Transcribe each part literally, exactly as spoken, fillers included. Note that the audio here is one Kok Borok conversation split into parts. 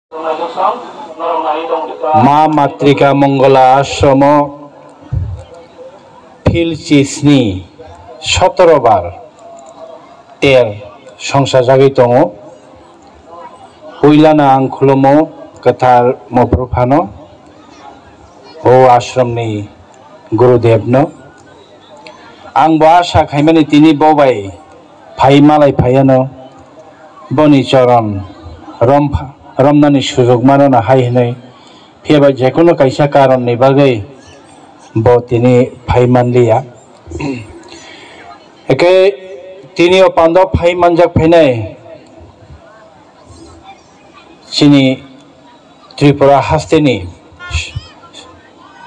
Ma Matrika Mongala Ashromo phil chisni sotoro bar ter songsajagwi tongo. Puilano ang khulumo kwthar Mopru phano, o ashramni Gurudevno. Ang bo asa khaimani tini bo bai phai malai phaiano boni choron rom pha-, romnani sujok mano na hai hwnwi. Phiya ba jekono kaisa karonni bagwi bo tini phai manliya. Hwnkhe tini o pando phai manjak phainai chini Tripura hasteni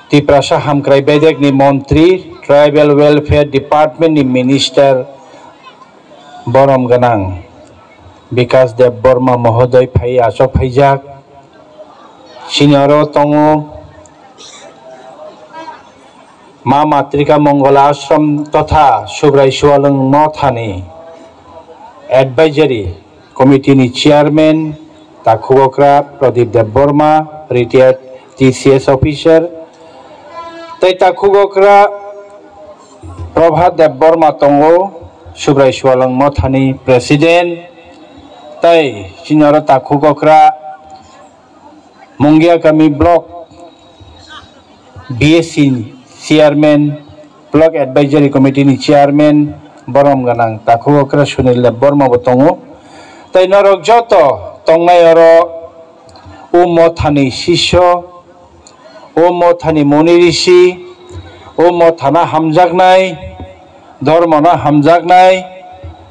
Tiprasa Hamkrai Bedekni Montri, Tribal Welfare Department ni Minister borom gwnang Bikash Debbarma Mohodoy phai achok phaijak. Chini oro tongo Ma Matrika Mongol Ashram totha Subrai Sualwng Mothani Advisory Committee ni Chairman Takhuk Okra Pradip Debbarma, retired T C S officer, tei Takhuk Okra Prabhat Debbarma tongo, Subrai Sualwng Mothani President, tei chini oro Takhuk Okra Mungia Kami Block B S C Chairman, Block Advisory Committee ni Chairman, borom gwnang Takhuk Okra Sunil Debbarma bo tongo. Tei norok joto tongnai oro o mothani sisyo, o mothani muni risi, o mothano hamjaknai, dhormono hamjaknai,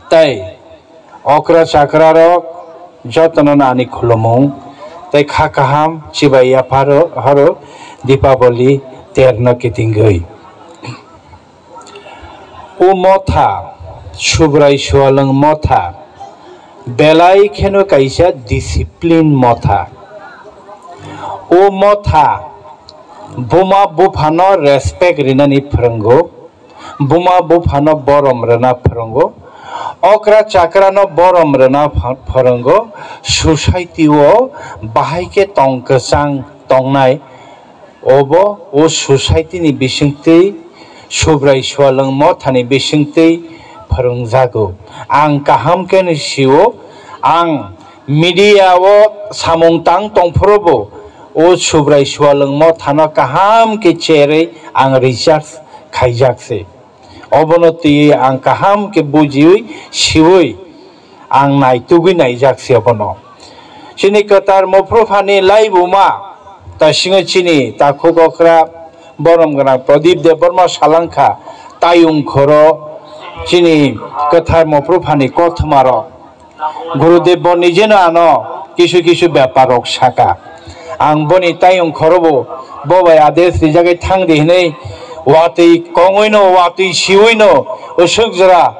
tei okra chakrarok jotono ani khulumung tei kha kaham chibai yapharo horo Dipaboli terno kitingwi. O motha, Subrai Sualwng motha, belai kheno kaisa discipline motha. O motha buma buphano respect rinani phwrwngo, buma buphano borom rwna phwrwngo, okra chakrano borom rwna pha-, phwrwngo, society o bahai khe tong kwchang tongnai, obo o society ni bisingtwi, Subrai Sualwng Mothani bisingtwi phwrwngjago. Ang kaham khe ni sio, ang media o samung tang tongphuru bo o Subrai Sualwng Mothano kaham khe cherwi ang research khaijak se. Obono twiwi ang kaham khe bujiwi siwi ang naitugwi naijak se obono. Chini kwthar Mopru phani laibuma, taisingo chini Takhuk Okra borom gwnang Pradip Debbarma salangkha, tayung khoro chini kwthar Mopru phani kothoma rok. Gurudev bo nijeno ano kisu kisu bepar rok saka. Ang boni tayung khorobo bo bai ades rijagwi thang di hinwi watwi kongwino, watwi siwino, usuk jora,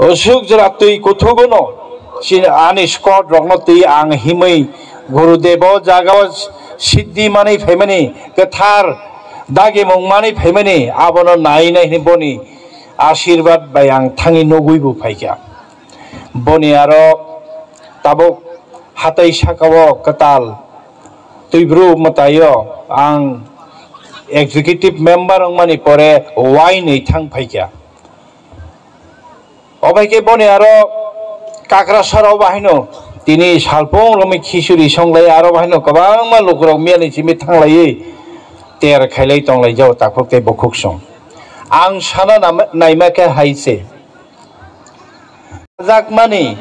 usuk jora twi kuthugono. Chini ani Scott rokno twi ang himwi Gurudev o jaga o siddhi manwi phaimani, kwthar dagimung manwi phaimani, abono nai nai hinwi boni asirwad bai ang thangwi nugwi bo phaikha. Boni aro tabuk hatai sakao kwtal twibru mwtaio ang executive member wngmani pore wainwi thang phaikha. Obai khe boni aro Kakrasarao bahaino tini salpung romwi khichuri songlai, aro bahaino kwbangma lukurok miyani simi thanglaiwi ter khailai tonglaijao takhuk tei bukhuk song. Ang sana nama-, naima khe hai se. Jakmani.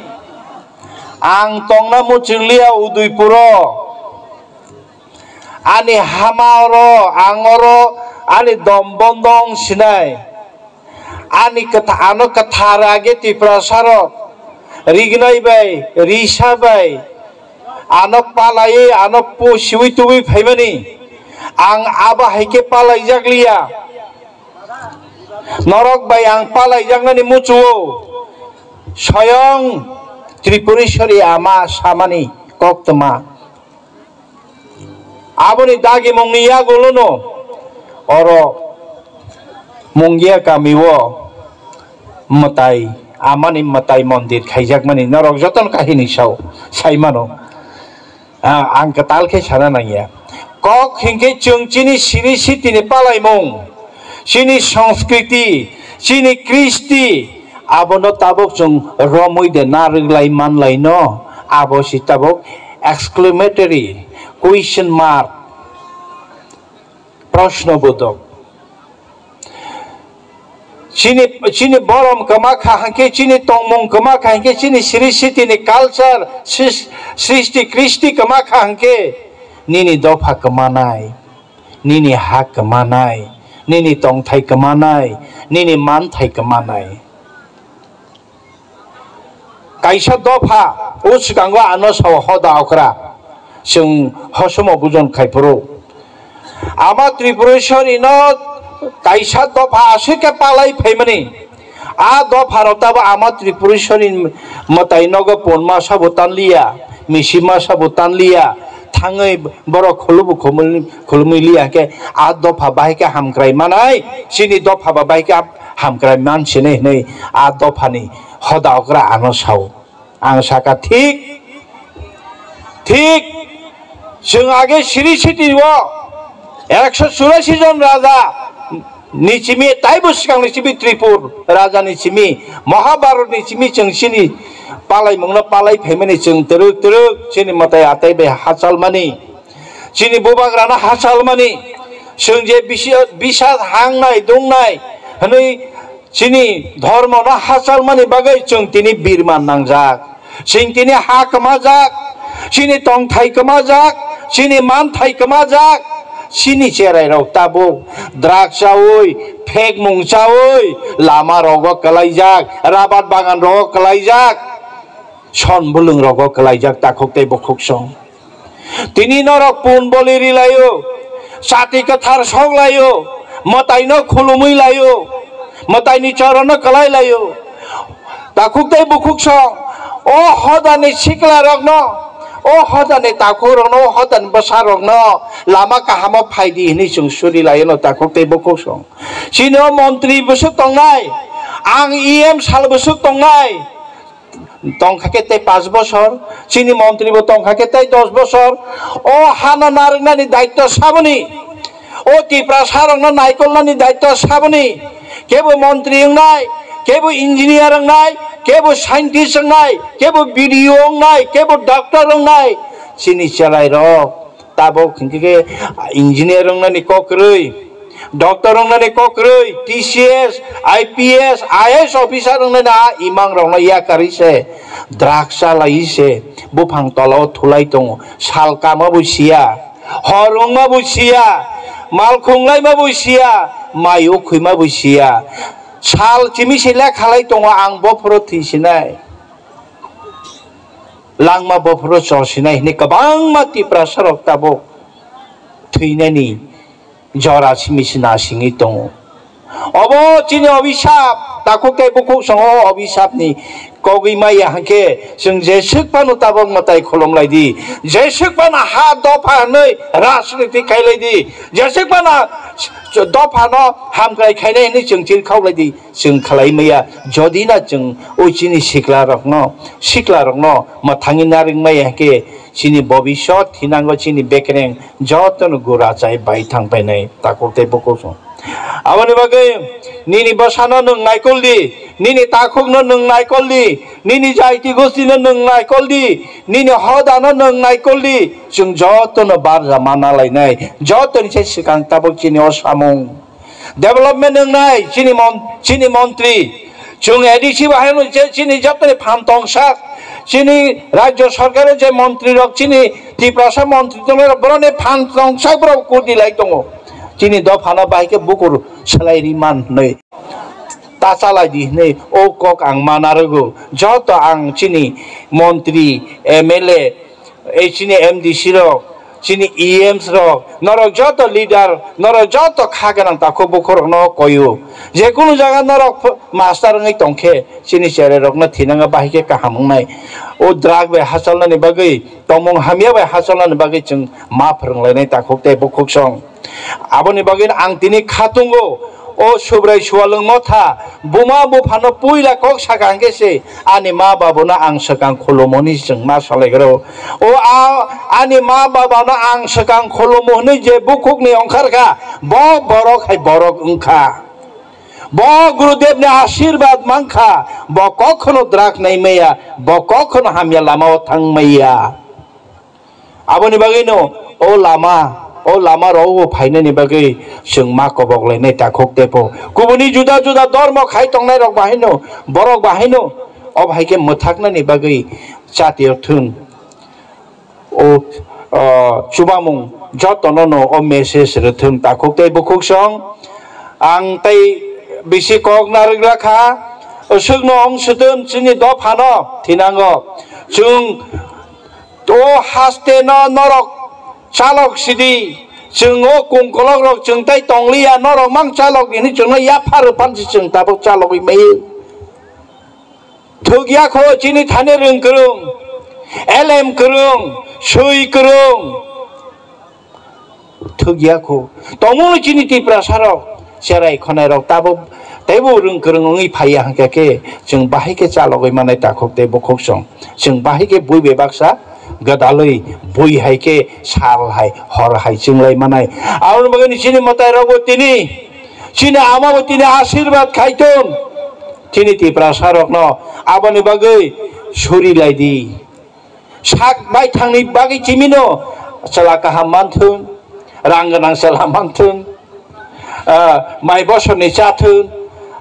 Ang tongna muchungliya Udaipuro. Ani hama oro, ang oro, ani dom bondong sinai. Ani kwtha-, ano kwthar age Tiprasarok. Rignai bai, risa bai. Ano palaiwi, ano pu siwi tubui phaimani. Ang abo hai khe palaijakliya. Norok bai ang palaijaknani muchuo, soyong Tripureswari ama samani koktwma. Aboni dagimungni yagulono oro Mungia kamio mwtai, amani mwtai mondir khaijakmani norok jotono kahini sao, saimano. Ah, ang kwtal khe sana nangya. Kok hinkhe chwng chini siri sitini palaimung, chini sanskriti, chini kristi, abono tabuk chwng romwi de narwglai manlaino, abo si tabuk exclamatory question mark, proshno bodhok. Chini, chini borom kwma kha hwnkhe, chini tongmung kwma kha hwnkhe, chini siri sitini culture, sris-, srishti kristi kwma kha hwnkhe, nini dopha kwmanai, nini ha kwmanai, nini tongthai kwmanai, nini manthai kwmanai. Kaisa dopha o swkango ano sao hoda okra, chwng hosomo bujon khai phuru. Ama Tripureshwari no kaisa dopha aswk khe palai phaimani. A dopha rok tabo ama Tripureshwari mwtai nogo pon masa bo tanliya, misi masa bo tanliya, thangwi borok khulubu khumul-, khulumwi liya khe a dopha bahai khe hamkrai manai, chini dopha ba bahai khe hamkrai man sinai hinwi a dophani hoda okra ano sao. Ang saka thik, thik, chwng age siri siti o ekso churasi jon raja ni simi, taibo swkang ni simi Tripur raja ni simi, Mahabharat ni simi chwng chini palaimung no palai phaimani chwng twrwk twrwk chini mwtai atai bai hachal mani. Chini bubagrano hachal mani, chwng je bisi-, bisa hangnai, dungnai hwnwi chini dhormono hachal mani bagwi chwng tini birman nangjak. Chwng tini ha kwmajak, chini tongthai kwmajak, chini manthai kwmajak, chini cherai rok tabuk drugs chawi, phekmung chawi, lama rogo kwlaijak, rabat bagan rogo kwlaijak, son bulung rogo kwlaijak takhuk tei bukhuk song. Tini norok pun boli rilaio, chati kwthar soklaio, mwtaino khulumwi laio, mwtaini chorono kwlai laio. Takhuk tei bukhuk song, o hodani sikla rokno, o hodani takhuk rokno, o hodani bwsa rokno lama kahamo phaidi hinwi chwng suri laio no takhuk tei bukhuk song. Chini o montri bwswk tongnai, ang E M sal bwswk tongnai. Tongkha khe tei panch bosor, chini montri bo tongkha khe tei dos bosor. O hano narwknani daitto saboni, o Tiprasa rokno naikolnani daitto saboni, kebo montri wngnai, kebo engineer wngnai, kebo scientist wngnai, kebo B D O wngnai, kebo doctor wngnai, chini cherai rok. Tabuk hinkhe khe engineer wngnani kok kwrwi, doctor wngnani kok kwrwi, T C S, I P S, I A S officer wngnani a imang rokno yakarwi se, drugs chalaiwi se, buphang tola o thulai tongo, sal kama bo siya, hor wngma bo siya, mal khunglai ma bo siya, mai o khwima bo siya, sal chimi se lekhalai tongo, ang bophoro thwi sinai. Langma bophoro chor sinai hinwi kwbangma Tiprasa rok tabuk thwinani jora simi se nasingwi tongo. Obo chini obisap, takhuk tei bukhuk songo o obisapni kogwi maya hwnkhe chwng jeswk phano tabuk mwtai khulum lai di, jeswk phano ha dopha hwnwi rajniti khai lai di, jeswk phano dophano hamkrai khainai hwnwi chwng chirkhau lai di. Chwng khlai maya, jodi na chwng o chini sikla rokno, sikla rokno mwthangwi narwk maya hwnkhe chini bobisot thinango chini bekereng jotono gura chai bai thang painai takhuk tei bukhuk song. Aboni bagwi nini bwsano nwng naikol di, nini takhukno nwng naikol di, nini jaiti gostino nwng naikol di, nini hodano nwng naikol di, chwng jotono barja mana lainai, jotoni se swkang tabuk chini o samung. Development wngnai chini mon-, chini montri. Chwng A D C bo haino je chini jotoni phan tongsak, chini rajyo sarkaro je montri rok chini Tiprasa montri tongnai rok borokni phan tongsak borok kurdi lai tongo. Chini dophano bahai khe bukur salai ri man hwnwi ta chalai di hwnwi o kok ang mana rwgo. Joto ang chini montri, M L A, ei chini M D C rok, chini E Ms rok, norok joto leader, norok joto kha gwnang takhuk bukhuk rokno koio. Je kunu jaga norok ph-, master wngwi tongkhe, chini cherai rokno thinango bahai khe kaham wngnai. O drug bai hachalnani bagwi, tongmung hamya bai hachalnani bagwi chwng ma phwrwnglainai takhuk tei bukhuk song. Aboni bagwi ang tini kha tongo, O Subrai Sualwng Motha buma buphano puila kok saka hwnkhe se, ani ma babano ang swkang khulumo hwnwi chwng ma salaigrao. O a-, ani ma babano ang swkang khulumo hwnwi je bukhukni ongkharkha, bo borok hai borok wngkha. Bo Gurudevni ashirbad mankha, bo kokhono drug nai maya, bo kokhono hamya lamao thang maya. Aboni bagwino o lama, o lama rok phainani bagwi chwng ma kobok lainai takhuk tepo. Kubuni juda juda dormo khai tongnai rok bahaino, borok bahaino o bahai khe mwthaknani bagwi chati thung. O, o, chubamung jotono no o message rwthwng takhuk tei bukhuk song. Ang tei bisi kok narwk lakha, o swkno ong swtwng chini dophano thinango. Chwng o haste no norok chalok sidi, chwng o kungkolok rok chwng tei tongliya, norok mang chalok hini chwngno yapha rwphan si chwng tabuk chalogwi maiyo. Thukya kho chini thani rwng kwrwng, elem kwrwng, swi kwrwng. Thukya kho. Tongmungno chini Tiprasa rok, cherai khonai rok tabuk teibo rwng kwrwng wngwi phaiya hwnkhe khe chwng bahai khe chalogwi manai takhuk tei bukhuk song. Chwng bahai khe bui bebaksa gwdalwi bui hai khe sal hai hor hai chwnglai manai. Aboni bagwi chini mwtai rokbo tini chini amabo tini ashirbad khaitong. Chini Tiprasa rokno aboni bagwi suri lai di. Sak baithangni bagwi chimino chwla kaham manthung, rang gwnang chwla manthung, ah, mai bosorni chathung,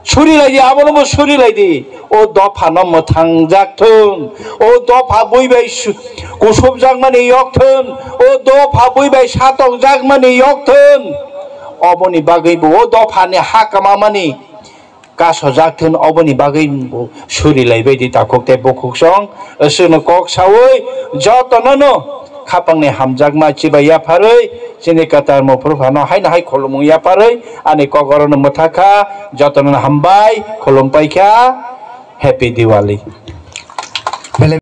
suri lai di, abono bo suri lai di. O dophano mwthangjak thung, o dopha bui bai su-, kusupjakmani yok thung, o dopha bui bai satokjakmani yok thung. Oboni bagwi bo o dophani ha kwmamani kasojak thun, oboni bagwi bo suri lai bai di takhuk tei bukhuk song. Aswkno kok sawi jotono no khapangni hamjakma chibai yapharwi chini kwtal Muphuru phano haino hai khulumung yapharwi ani kok orono mwthakha. Jotono hambai khulum paikha. Happy Diwali.